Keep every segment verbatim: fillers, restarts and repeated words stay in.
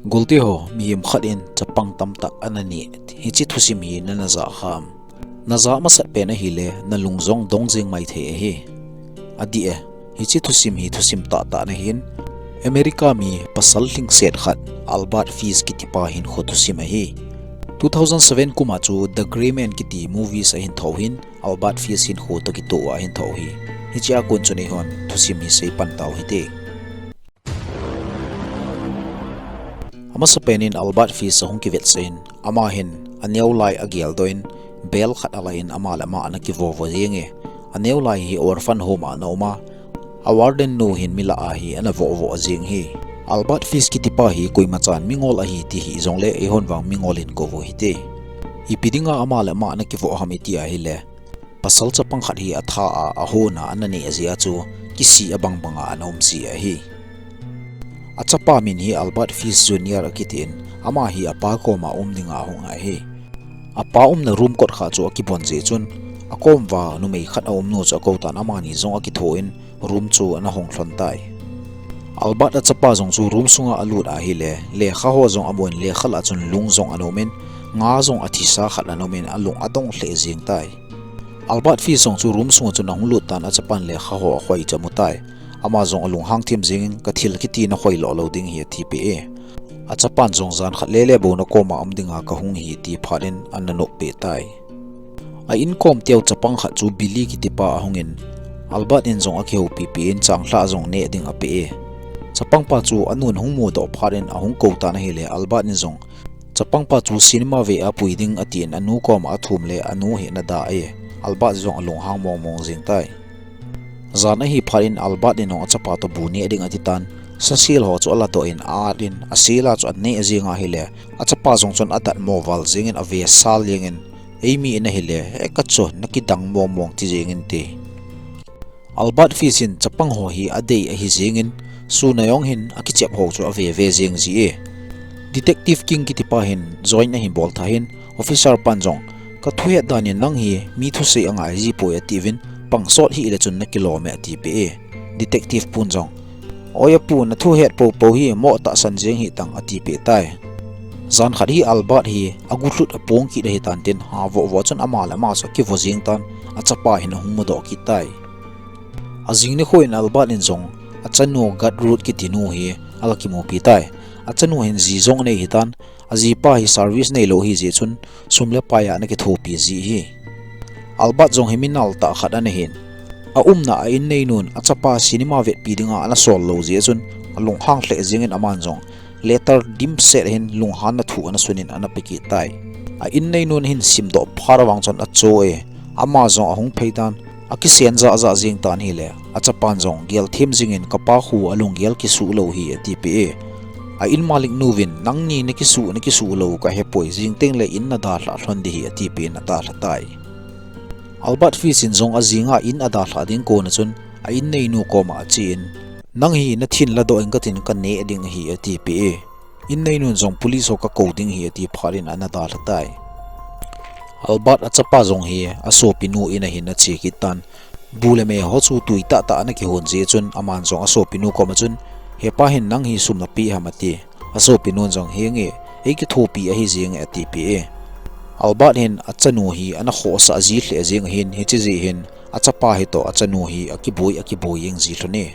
Golte ho, mihem khat in chapang tamtah ana neh, hiche thusim hi nana jah ham? Najah masat pen ahile, nalung jong dong jeng maithei ahi. Adih e, hiche thusim hi thusim tahtah ana hin, America mi pasal lhingset khat, Albert Fish kitipa hinkho thusim ahi. Two thousand seven kum a chu The Gray Man kiti movies ahin thou hin, Albert Fish hinkho toh kitoh a ahin thou hi. Hichea kon chun eihon thusim hi seipan tau hite. Amasapen in Albert Fish ahung kivetsah in, ama hin aneo lai ageldoh in, bel khat alah in ama le ama ana kivovo jenge. Aneo lai hi orphan home a ana um a, a warden nu hin mi lah a hi ana vovo jeng hi. Albert Fish kitipa hi koimachan mingol ahi ti hijongle eihon vang mingol in kou u hite. Ipi dinga ama le ama ana kivo ham iti ahile, pasal chapang khat hi atha a, ahon a ana neh jeh a chu kisih abang banga ana um ji ahi. Achapa min hi Albert Fish Junior akitin, ama hi apa koma um dinga ahung ahi. Apa umna room kot khat chu akibon jeh chun, akom uva numei khat aumnu chu akou tan, amani jong akitho in room chu ana hong lhon tai. Albert achapa jong chu room sunga alut ahile, lekha ho jong amun, lekha lah a chun lung jong ana um in, nga jong athisa khat ana um in, alung adong lheh jeng tai. Albert Fish jong chu room sunga chun ahung lut tan, achapan lekha ho akhoi chu amu tai. Ama jong alunghang thim jengin, ka thil kiti nakhoi lou lou ding hi atipeh e. Achapan jong jan khat lele bou nakoma um dinga kahung hi ti phat in ana nop peh tai. A inkom teu chapang khat chu Billy kitipa ahung in, Albert in jong akihoupi pi in changlhah jong neh ding apeh e. Chapangpa chu anun hung mudoh phat in ahung kou tan ahile, Albert in jong chapangpa chu cinema ve a pui ding atin anu koma athum le anu hi ana da e. Albert jong alunghang mong mong jeng tai. Jan ahi phat in Albert in jong achapa toh bu neh ding ati tan, sasel ho chu aladoh in a-at in, asel a chu aneh jeng ahile, achapa jong chun adatmo val jengin avesal jengin, eimi in ahile, he ka chu nakidang mong mong ti jeng inte. Albert Fish in chapang ho hi adei ahi jengin, sun a jong hin akichep ho chu ave ve jeng ji e. Detective King kitipa hin join ahin bol tha hin, officer pan jong, ka thuhet dan in nang hi mi thusei angai ji poi atiuvin, pang sot hih le chun nakilom e atipeh e. Detective pun jong, oi apu, nathuhet poupou hi mo tahsan jeng hih tang atipeh tai. Jan khat hi Albert hi agutlhut apong kit ahi tan tin, ha vovo chun ama le ama chu akivo jeng tan, achapa hin ahung mudoh kit tai. Ajing nikho in Albert in jong achanu Gertrude kiti nu hi aga kimupi tai. Achanu hin ji jong anei hitan, ajipa hi service neilou ahi jeh chun sum le pai a ana kithopi ji hi. Albert jong hi mi nal tah khat ana hin, aumna a inneinun achapa cinema vetpi dinga ana sol lou jeh chun alunghang lheh jengin aman jong letter dimset hin lunghanna thu ana sunin ana pe kit tai. A inneinun ahin simdoh phat a vang chun acho e, ama jong ahung phei tan, akisen jah jah jeng tan ahile, achapan jong gel them jengin, kapa khu alunggel kisuh lou hi atipeh e. A in malik nuvin, nangni nakisuh nakisuh lou kahepoi, jing tengle in nadalhah lhon ding hi atipeh in adalha tai. Albert Fish in jong ajinga in adalhah ding kon a chun, a inneinu koma achen, nang hi nathin ladoh in katin kaneh ding ahi atipeh e. Inneinun jong police ho kakou ding ahi ati phat in ana dalha tai. Albert achapa jong hi asopinu in ahin ache kit tan, bu le me ho chu tui tahtah ana kihon jeh chun aman jong asopinu koma chun, hepa hin nang hi sum napeh ham ati. Asopinun jong, henge, eikithopi ahi jenge atipeh e. Albert hin achanu hi ana khohsah ji lheh jeng ahin, hiche jeh hin achapa hitoh achanu hi akiboi akiboi jeng ji lhon e.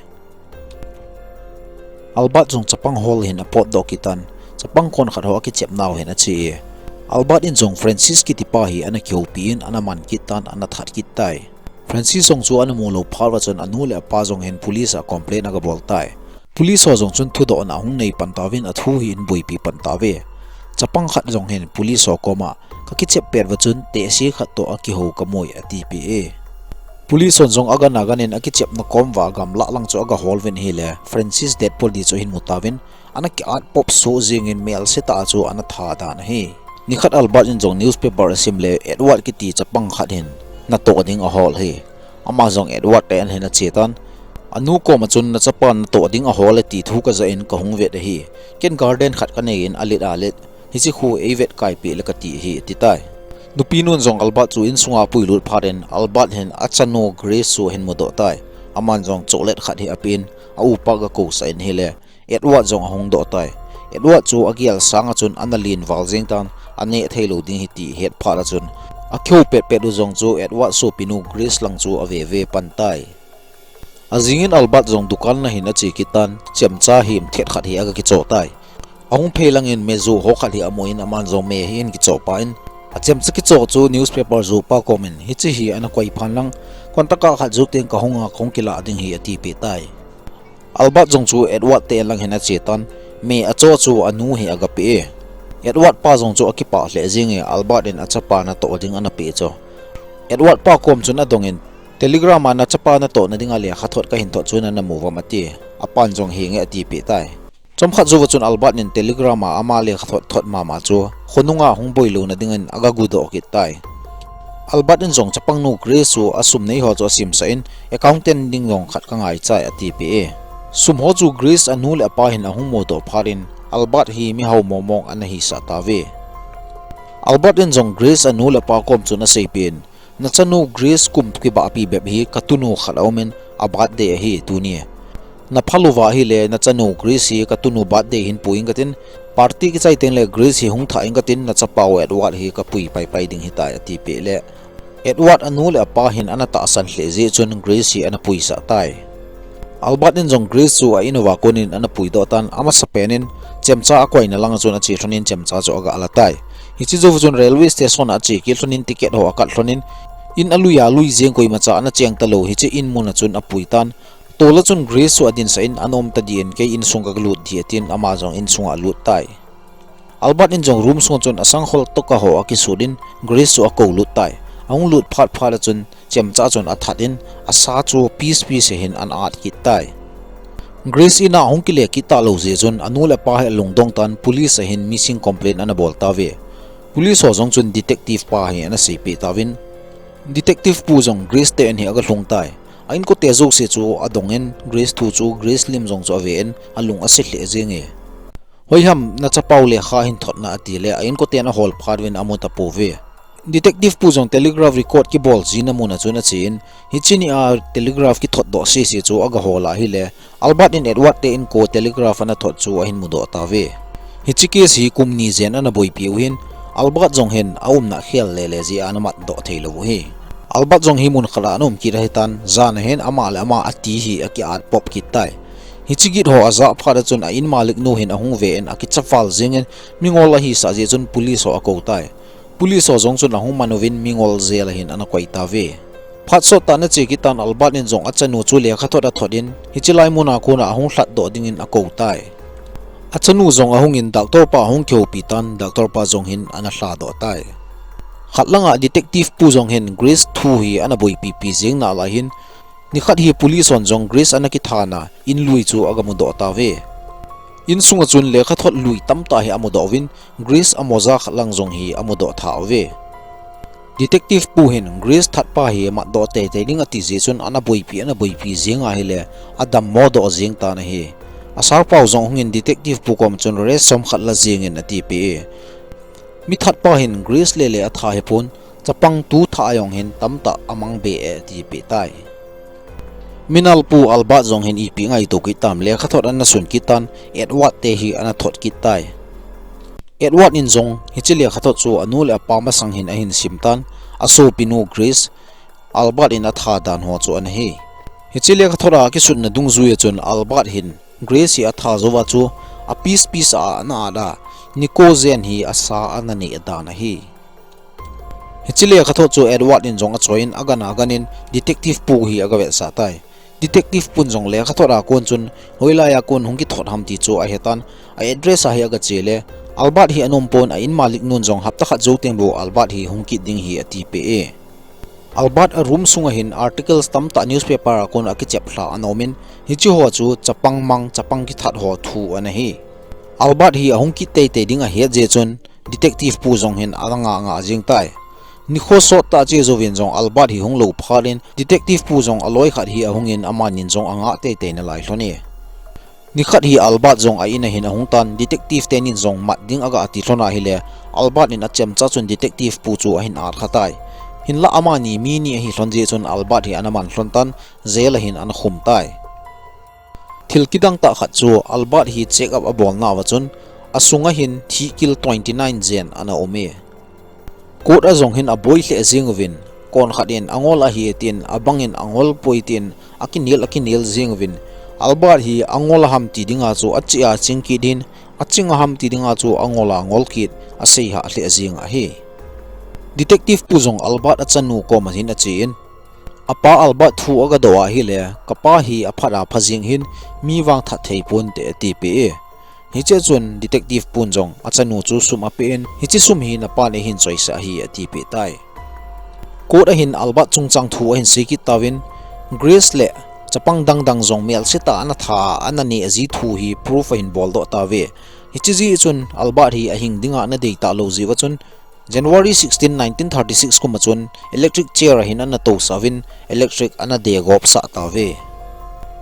Albert jong chapang hol hin apotdoh kit tan, chapang kon khat ho akichep nau hin ache e. Albert in jong Francis kitipa hi ana kihoupi in ana man kit tan ana that kit tai. Francis jong chu ana mulou phat uva chun anu le apa jong hin police a complaint agabol tai. Police ho jong chun thudohna ahung nei pan tauvin athu hi ahin boipi pan tauve. Chapang khat jong hin police ho koma, kakichep pet uva chun tehse khat toh akihou kamui atipeh e. Police hon jong agan agan in akichepna kom uva agamlah lang chu agahol uvin ahile, Francis dead body chu ahin mu tauvin, ana ki-at pop soh jengin melse tah a chu ana that dan ahi. Nikhat Albert in jong newspaper asim le Edward kiti chapang khat hin natoh ding ahol ahi. Ama jong Edward te an hin ache tan, anu koma chun nachapa natoh ding ahol e ti thu kajah in kahung vet ahi. Ken garden khat kanei in alet alet, hiche khu eivet kaipeh le kati ahi ati tai. Nupinun jong Albert chu insunga apuilut phat in Albert hin achanu Grace chu ahin mudoh tai. Aman jong chocolate khat hi apen, aupa agakousah in ahile, Edward jong ahung doh tai. Edward chu agel sanga chun ana len val jeng tan, aneh thei lou ding ahi ti ahet phat a chun, akihou petpet u jong chu Edward sopinu Grace lang chu ave ve pan tai. Ajing in Albert jong dukan na hin ache kit tan, chemcha him thet khat hi aga kicho tai. Ahung phei lang in me joh ho khat hi amu in aman jong me hi ahin kicho pan, achemcha kicho chu newspaper joh pa kom in, hiche hi ana koi phan lang, kontaka khat jou teng kahung a kahung kilah ding ahi ati peh tai. Albert jong chu Edward te lang hin ache tan, me acho chu anu hi aga pe e. Edward pa jong chu akipah lheh jeng e, Albert in achapa natoh ding ana pe chu. Edward pa kom chun adong in, telegram a nachapa natoh na ding a lekhathot kahin thot chu nana mu uvam ati. Apan jong henge ati peh tai. Chomkhat jou va chun Albert in telegram a ama lekhathot thot mama chu khonung a hung boi lou na ding in aga gudoh kit tai. Albert in jong chapang nu Grace chu asum nei ho chu asimsah in, accountant ding jong khat kangai chai ati peh e. Sum ho chu Grace anu le apa hin ahung mudoh phat in Albert hi mihao momong ana hisah tave. Albert in jong Grace anu le apa kom chun asei peh in, nachanu Grace kum kibahpi bep hi katunu khat aum in a birthday ahi tuni. Napha louva ahile nachanu Grace hi katunu birthday hin pui inge katin, party kichai teng le Grace hi hung thah inge katin, nachapa u Edward hi kapui paipai ding ahitai ati peh le, Edward anu le apa hin ana tahsan lheh jeh chun Grace hi ana puisah tai. Albert in jong Grace chu a in uva kon in ana puidoh tan, amasapen in chemcha akoina lang a chun ache lhon in chemcha chu aga la tai. Hiche jou va chun railway station a ache kit lhon in ticket ho akat lhon in, in alui alui jeng koimacha ana cheng talou hiche in mun a chun apui tan. Tol a chun Grace chu adinsah in, anom tadih in kei insung kalut ding atin, ama jong insung a alut tai. Albert in jong room sung a chun asangkhol toka ho akisut in Grace chu akou lut tai. Ahung lut phat phat a chun chemcha chun athat in asa chu piece piece hin ana at kit tai. Grace in a ahung kile kit talou jeh chun anu le apa hi alungdong tan police a hin missing complaint ana bol tave. Police ho jong chun detective pa hi ana seipeh tauvin, detective pu jong Grace te in hi aga lhung tai. A inkote jouse chu adong in Grace thu chu Grace lim jong chu ave in alung ase lheh jeng e. Hoiham nachapa u lekha hin thot na ati le a inkote in ahol phat uvin amu tapouve. Detective pu jong telegraph record kibol jing na mun a chun ache in, hiche ni a telegraph kithot doh sese chu aga hol a ahile, Albert in Edward te inko telegraph ana thot chu ahin mudoh tave. Hiche case hi kum ni jen ana boipi u hin, Albert jong hin aumna khel lele jeh a ana matdoh thei lou u ahi. Albert jong hi mun khat a ana um kit ahitan, jan a hin ama le ama ati hi aki at pop kit tai. Hiche git ho ajah phat a chun a in malik nu hin ahung ve in akicha val jeng in, mingol ahisah jeh chun police ho akou tai. Police ho jong chun ahung man uvin mingol jail a hin ana koi tave. Phat sot tah in ache kit tan Albert in jong achanu chu lekhathot athot in, hiche lai mun a kon a ahung lhatdoh ding in akou tai. Achanu jong ahung in doctor pa ahung kihoupi tan, doctor pa jong hin ana lhadoh tai. Khat lang a detective pu jong hin Grace thu hi ana boipi pi jeng nalai hin, nikhat hi police hon jong Grace ana kithana in lui chu aga mudoh tave. Insung a chun lekhathot lui tamtah hi amudoh uvin, Grace a moja khat lang jong hi amudoh tha uve. Detective pu hin Grace thatpa hi matdoh teitei ding ati jeh chun ana boipi, ana boipi jeng ahile, adammo doh jeng tan ahi. Asarpau jong hung in detective pu kom chun rest som khat la jeng in ati peh e. Mi thatpa hin Grace lele atha hipon, chapang tu thah a jong hin tamtah amang be e ati peh tai. Minal pu Albert jong hin ipi ngaito kit tam, lekhathot ana sun kit tan, Edward te hi ana thot kit tai. Edward in jong hiche lekhathot chu anu le apa masang hin ahin sim tan, asopinu Grace, Albert in atha dan ho chu ana hi. Hiche lekhathot a kisutna dungjui a chun Albert hin Grace hi atha jouva chu a piece piece a ana at a, nikho jen hi asa ana neh dan ahi. Hiche lekhathot chu Edward in jong achoi in agan agan in detective pu hi aga vetsah tai. Detective pun jong lekhathot a kon chun hoilai a kon hung kithot ham ti chu ahetan, a address a hi aga che le, Albert hi ana um pon, a in malik nun jong hapta khat jou teng bou Albert hi hung kit ding ahi ati peh e. Albert a room sunga hin articles tamtah newspaper a kon akichep lha ana um in, hiche ho chu chapang mang, chapang kithat ho thu ana hi. Albert hi ahung kit teitei ding ahet jeh chun, detective pu jong hin ana ngah ngah jeng tai. Nikho sot tah che jouvin jong Albert hi hung lou phat in, detective pu jong aloi khat hi ahung in amanin jong angah teitei nalai lhon e. Nikhat hi Albert jong a in a hin ahung tan, detective tenin jong mat ding aga ti lhon ahile, Albert in achemcha chun detective pu chu ahin at kha tai. Hinlah amani mi ni ahi lhon jeh chun Albert hi ana man lhon tan, jail a hin ana khum tai. Thil kidang tah khat chu Albert hi check up abol nauva chun, Asunga hin thihkil twenty nine jen ana um e. Court a jong hin aboi lheh jeng uvin, konkhat in angol ahi tin, abang in angol poi tin, akinel akinel jeng uvin, Albert hi angol aham ti dinga chu achih a ching kit in, aching aham ti dinga chu angol angol kit, asei hah lheh jeng ahi. Detective pu jong Albert achanu koma hin achen, apa Albert thu agadoh ahile, kapa hi aphat a pha jeng hin, mi vang that thei ponte atipeh e. Hiche chun detective pun jong achanu chu sum apen, hiche sum hi napan eihin choisah ahi atipeh tai. Court a hin Albert chungchang thu ahin sei kit tauvin, Grace le chapang dangdang jong melse tah a ana that a ana neh ji thu hi proof ahin boldoh tauve. Hiche jeh chun Albert hi ahing dinga ana dei talou jeh uva chun January sixteen, nineteen thirty-six kum a chun electric chair a hin ana tousah uvin electric ana degop sah tauve.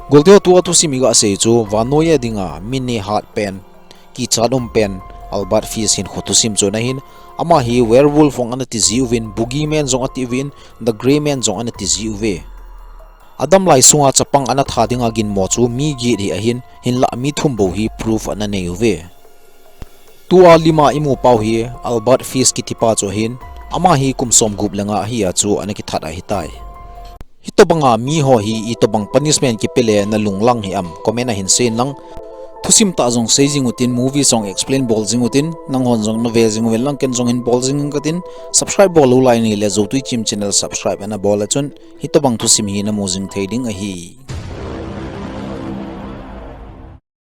Golteho, tua thusim iga sei chu vannoi a dinga mi neh hat pen, kichat um pen Albert Fish hinkho thusim chu ana hin, ama hi werewolf jong ana tiji uvin, boogeyman jong ati uvin, the Grey Man jong ana tiji uve. Adam lai sunga chapang ana that dinga ginmo chu mi get hi ahin, hinlah mi thum bou hi proof ana nei uve. Tua lima imu pau hi Albert Fish kitipa chu ahin, ama hi kum somgup le nga ahi a chu ana kithat ahitai. Hitobanga miho hi itobang punishment kipele nalunglang hi am, comment a hin seiyin lang. Thusim tah jong sei jing utin, movie jong explain bol jing utin, nanghon jong nave jing uvin lang, ken jong hin bol jing katin, subscribe bol lou lai nahile Joutui Chim channel subscribe ana bol a chun, hitobang thusim hi namu jing thei ding ahi.